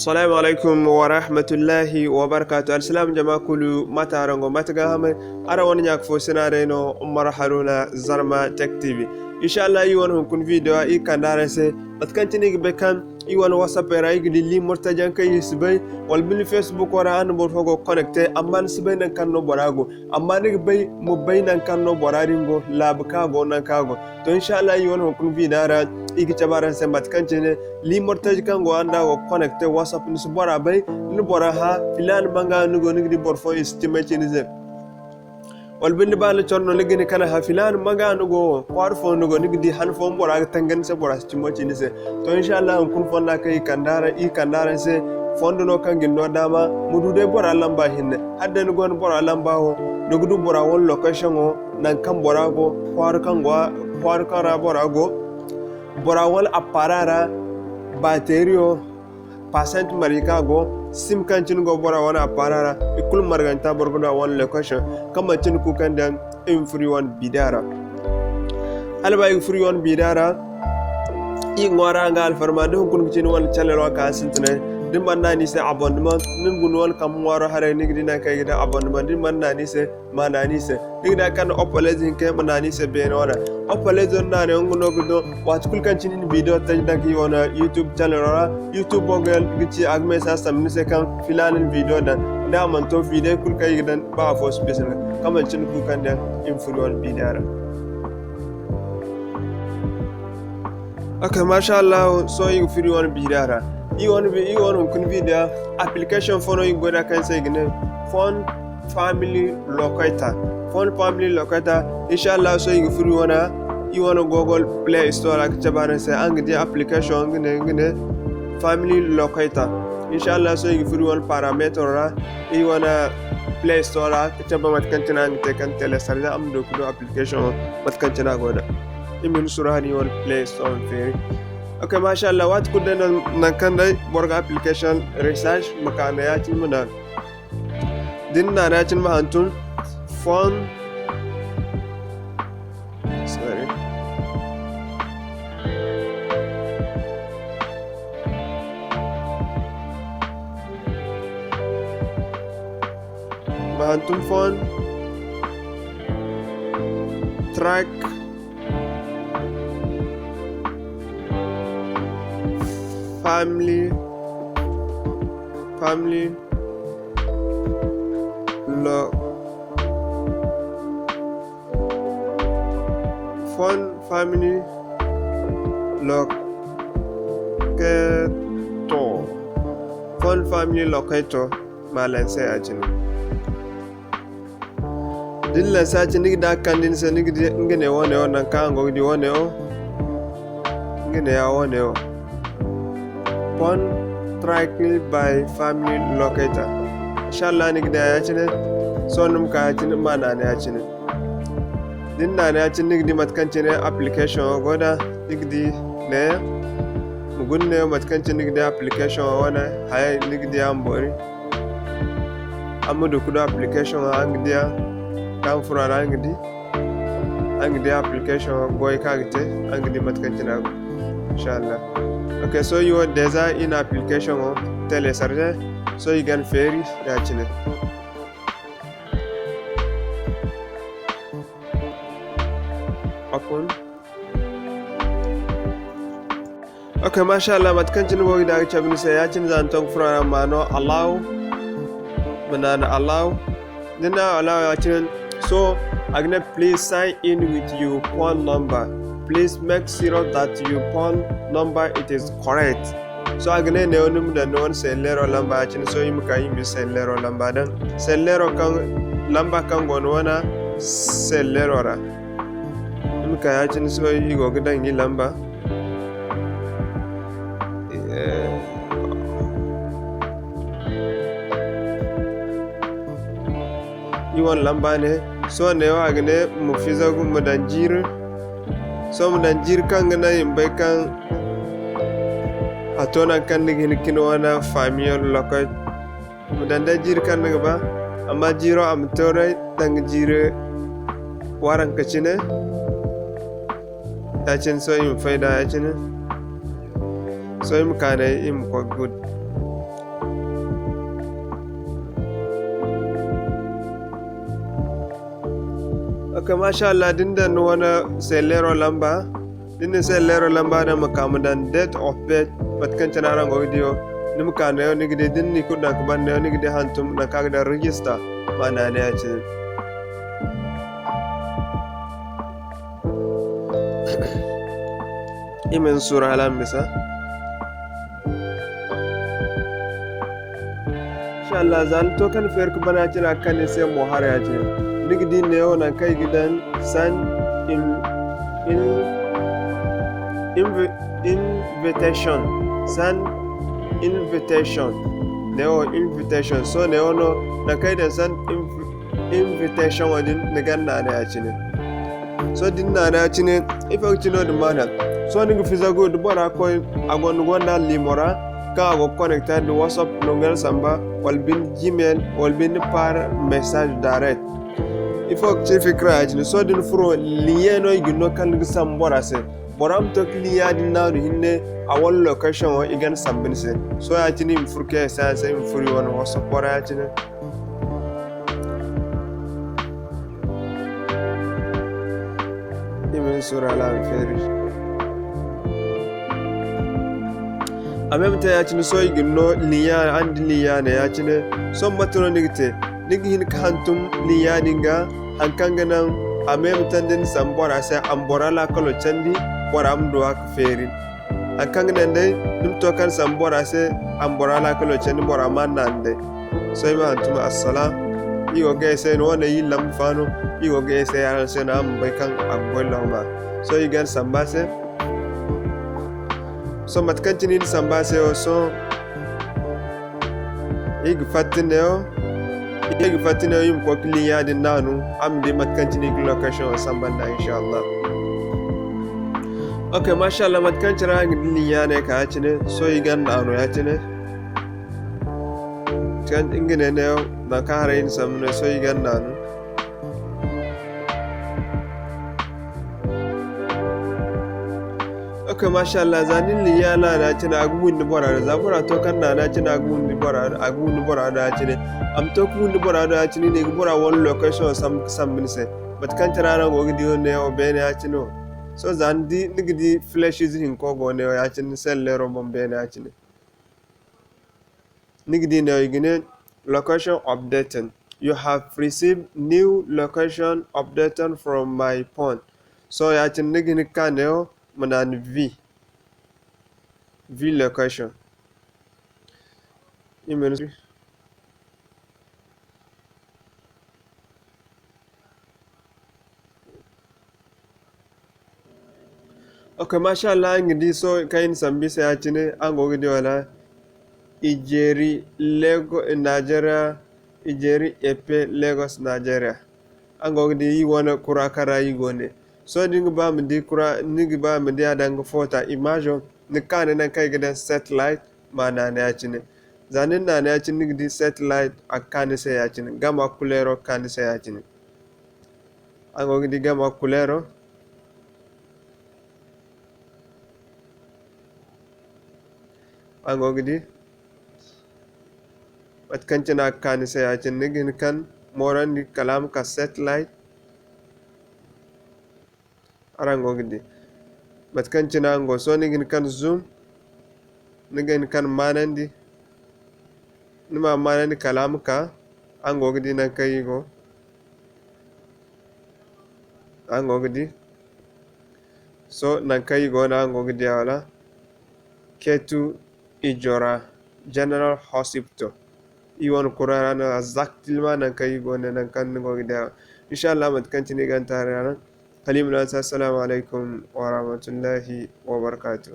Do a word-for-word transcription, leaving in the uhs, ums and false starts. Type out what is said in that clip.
Assalamu alaikum wa rahmatullahi wa barakatuh. Alsilaam jama kulu, mate araŋ go, mate ga hamay? Araŋ wane ɲaaka fo sina day no, Umar Haruna, Zarma Tech T V. Insha Allah, iri wane hunkuna video, iri kande araŋ se mate kaŋ cine iri ga bay kaŋ iri wane WhatsApp ra iri ga di limurtajaŋ kaŋ iri si bay, wala binde Facebook ra, araŋ na boro fo go connecté, amma ni si bay nangu kaŋ no bora go. Amma ni ga bay, ma bay nangu kaŋ no bora din go, laabu kaŋ a go, nangu kaŋ a go. To, insha Allah, iri wane hunkuna video ra, iri ga cabe araŋ se mate kaŋ cine limurtaji kaŋ go araŋ da go connecté WhatsApp, ni si bora bay, ni bora hã, filaana manga ni go, ni ga di boro fo i si cimay ci ni se. Wala binde ba ni coro no, ni ga hin ka ne hã, filaana manga ni go, kwaara fo ni go, ni ga di han fooyaŋ bora ga tangandi se, bora si cimo ci ni se. To, insha Allah, hunkuna fonda kaŋ iri kande araŋ, iri kande araŋ se fondo no kaŋ ga ni no daama ma du day bora lamba hinne. Hala day ni gonda bora lamba wo, ni ga du bora wane location wo, nangu kaŋ bora go, kwaara kaŋ go, kwaara kaŋ ra bora go, bora wane appareil ra, batterie wo, percent marje kaŋ a go, sim kaŋ cine go bora wane appareil ra, i kulu marganta boro ga du a wane location, kaŋ manti ni kuukandiyaŋ, iri ma furo iri wane video ra. Hala ba iri ga furo iri wane video ra, iri ga ŋwaaray araŋ ga alfarma, da hunkuna ga ci ni wane channel wo ka sintinay, da ni mana naanu iri se abonnement, ni ga guna wane kambe ŋwaaro haray, ni ga di nangu kaŋ i ga daŋ abonnement, da ni mana naanu iri se, ma naanu iri se. Ni ga di kaŋ opalez hinka, ma naanu iri se beene wane. Opalez naanay, nga no ga no, waati kulu kaŋ cine ni video taji daŋ iri wane YouTube channel ra, YouTube wo ga ci a ga message sambu ni se kaŋ filaana ni video daŋ. Da a mana to, video kulu kaŋ iri ga daŋ, ba afo si bisa ni ga. Kaŋ manti ni kuukandiyaŋ, iri ma furo iri wane video ra. Ok, masha Allah, sohõ iri ga furo iri wane video ra. Iri wane, iri wane hunkuna video, application fo no iri ga goy nd'a kaŋ se i ga ne Phone Family Locator. Phone Family Locator, insha Allah, sohõ iri ga furo iri wane, iri wane Google Play Store ra ka cabe araŋ se. Araŋ ga di application nga ne, nga ne Family Locator. Insha Allah, sohõ iri ga furo iri wane paramètre ra, iri wane Play Store ra ka cabe mate kaŋ cine araŋ ga te ka télécharger, araŋ ma du ka du application wo mate kaŋ cine a go da. Iri ma hin suuru hari iri wane Play Store ma feeri. Ok, masha Allah, waati kulu day no nangu kaŋ day boro ga application recherche ma ka ne ya-cine ma naanu. Da ni naanu ya-cine ma hantum phone, sorry. Ma hantum phone track family, family lo-, Phone Family Locator. Phone Family Locator, ma lancer ya-cine. Da ni lancer ya-cine, ni ga di a ga kande ni se, ni ga di nga ne wane wo, nangu kaŋ araŋ go ga di wane wo, nga ne ya wane wo. Phone Tracking by Family Locator. Insha Allah, ni ga di a ya-cine, sohõ ni ma ka ya-cine, ma naanu ya-cine. Da ni naanu ya-cine, ni ga di mate kaŋ cine application wo go da, ni ga di neeya. Ma guna neewo mate kaŋ cine ni ga di application wo wane hayey, ni ga di a ma boori. Araŋ ma du ka du application wo, araŋ ga di a, kaŋ furo a ra, araŋ ga di. Araŋ ga di application wo goyey kaŋ a ga te, araŋ ga di mate kaŋ cine a go. Insha Allah. Ok, sohõ iri wo déjà iri na application wo télécharger, sohõ iri ga a feeri ya-cine. Open. Ok, masha Allah, mate kaŋ cine go ga di a ga cabe ni se, ya-cine za ni to ga furo a ra, ma no allow, ma naanu allow. Da ni na allow ya-cine, sohõ a ga ne, "Please sign in with your phone number. Please make sure that your phone number it is correct." Sohõ a ga ne, neewo ni ma daŋ ni wane selleero lamba ya-cine, sohõ iri ma ka iri ma selleero lamba daŋ. Selleero kaŋ, lamba kaŋ go ni wane selleero ra. Ni ma ka ya-cine, sohõ iri go ga daŋ iri lamba. Eh, iri wane lamba ne, sohõ neewo a ga ne ma fizagu, ma daŋ jiiri. Sohõ ma daŋ jiiri kaŋ ga naŋ i ma bay kaŋ a to nangu kaŋ ni ga hin ka ni wane faamiyo lokoy. Ma daŋ day jiiri kaŋ ni ga ba, amma jiiro a ma to day danga jiiri waranka cine. Ya-cine sohõ i ma fay da ya-cine. Sohõ i ma kaanay, i ma koy good. Ok, masha Allah, da ni daŋ ni wane selleero lamba, da ni na selleero lamba daŋ, ma ka ma daŋ date of birth, mate kaŋ cine araŋ go ga di wo, ni ma ka neewo, ni ga di, da ni na i kulu daŋ ga ban neewo, ni ga di hantum nangu kaŋ a ga daŋ register, ma naana ya-cine. I ma ni suuru hala a ma bisa. Insha Allah, za ni to kaŋ ni feeri ga ban ya-cine, a ga kande ni se mo hara ya-cine. Ni ga di neewo nangu kaŋ i ga daŋ send in, in, invi-, invitation. Send invitation. Neewo invitation. Sohõ neewo no nangu kaŋ i daŋ send invi-, invitation wo din, ni ga naana ya-cine. Sohõ da ni naana ya-cine, ifo ga ci no-din maana? Sohõ ni ga fizagu da bora koy, a gonda gonda liimo ra, kaŋ a go ga connecter nda WhatsApp no ga ni samba, wala binde Gmail, wala binde par message direct. Ifo ga ci fikira ya-cine? Sohõ da ni furo, lien no i ga ni no kaŋ ni ga samba bora se. Bora ma to ga lien din naanu hinne, a wane location wo i ga ni samba ni se. Sohõ ya-cine i ma furo ka ay se, a se i ma furo i wane WhatsApp bora ya-cine. I ma ni suuru hala a ma feeri. A même temps ya-cine, sohõ i ga ni no lien, araŋ di lien ne ya-cine. Sohõ mate no ni ga te? Ni ga hin ga hantum lien din ga, haŋ kaŋ ga naŋ a même temps da ni samba bora se, a ma bora laakalo candi, bora ma du a ga feeri. Haŋ kaŋ ga naŋ day, ni ma to kaŋ samba bora se, a ma bora laakalo candi, bora ma naana day. Sohõ i ma hantum assalaam. I go ga ay se no, wane iri lamba fa no, i go ga ay se araŋ se no, araŋ ma bay kaŋ a ga goy lawma. Sohõ i ga ni samba se. Sohõ mate kaŋ cine i na samba se wo, sohõ i ga fatta neewo, i ga fatta neewo, i ma koy ga lien din naanu, a ma di mate kaŋ cine i ga location wo samba nd'a, insha Allah. Ok, masha Allah, mate kaŋ cine araŋ ga di lien ne ka ya-cine, sohõ i ga naanu ya-cine. Kaŋ nga ne neewo, nangu kaŋ haray i na samba ne, sohõ i ga naanu. Ok, masha Allah, za ni na lien naana ya-cine, a ga windi bora do. Za bora to kaŋ naana ya-cine, a ga windi bora do, a ga windi bora do ya-cine. A ma to ga windi bora do ya-cine, i ga bora wane location sambu ga sambu ni se. Mate kaŋ cine araŋ go ga di wo neewo beene ya-cine wo. Sohõ za ni di, ni ga di flèche ize hinko go neewo ya-cine, ni selleero boŋ beene ya-cine. Ni ga di neewo i ga ne, "Location updated. You have received new location updated from my phone." Sohõ ya-cine ni ga hin ga ka neewo, ma naana view, view location. I ma ni Ok, masha Allah, araŋ ga di sohõ kaŋ i na sambu i se ya-cine, araŋ go ga di wala? Ijeri Lego-, Nigeria, Ijeri Epe, Lagos, Nigeria. Araŋ go ga di, i wane kura kaŋ ra i go ne. Sohõ da ni ga ba ma di kura, ni ga ba ma di a danga foota, imaazo, ni ga ka ne nangu kaŋ i ga daŋ satellite, ma naana ya-cine. Za ni na naana ya-cine, ni ga di satellite, a ga ka ni se ya-cine, gama kuleero ga ka ni se ya-cine. Araŋ go ga di gama kuleero. Araŋ go ga di mate kaŋ cine a ga ka ni se ya-cine, ni ga hin kaŋ moorandi kala a ma ka satellite. Araŋ go ga di mate kaŋ cine araŋ go. Sohõ ni ga hin kaŋ zoom, ni ga hin kaŋ maanandi, ni ma maanandi kala a ma ka. Araŋ go ga di nangu kaŋ i go. Araŋ go ga di. Sohõ nangu kaŋ i go no, araŋ go ga di a wala? Ketu Ijora General Hospital. I wane kura ra no exactement nangu kaŋ i go ne, nangu kaŋ ni go ga di a. Insha Allah, mate kaŋ cine i ga ni taari ra no. Kala i ma ne araŋ se, assalamu alaykum wa rahmatullahi wa barakatuh.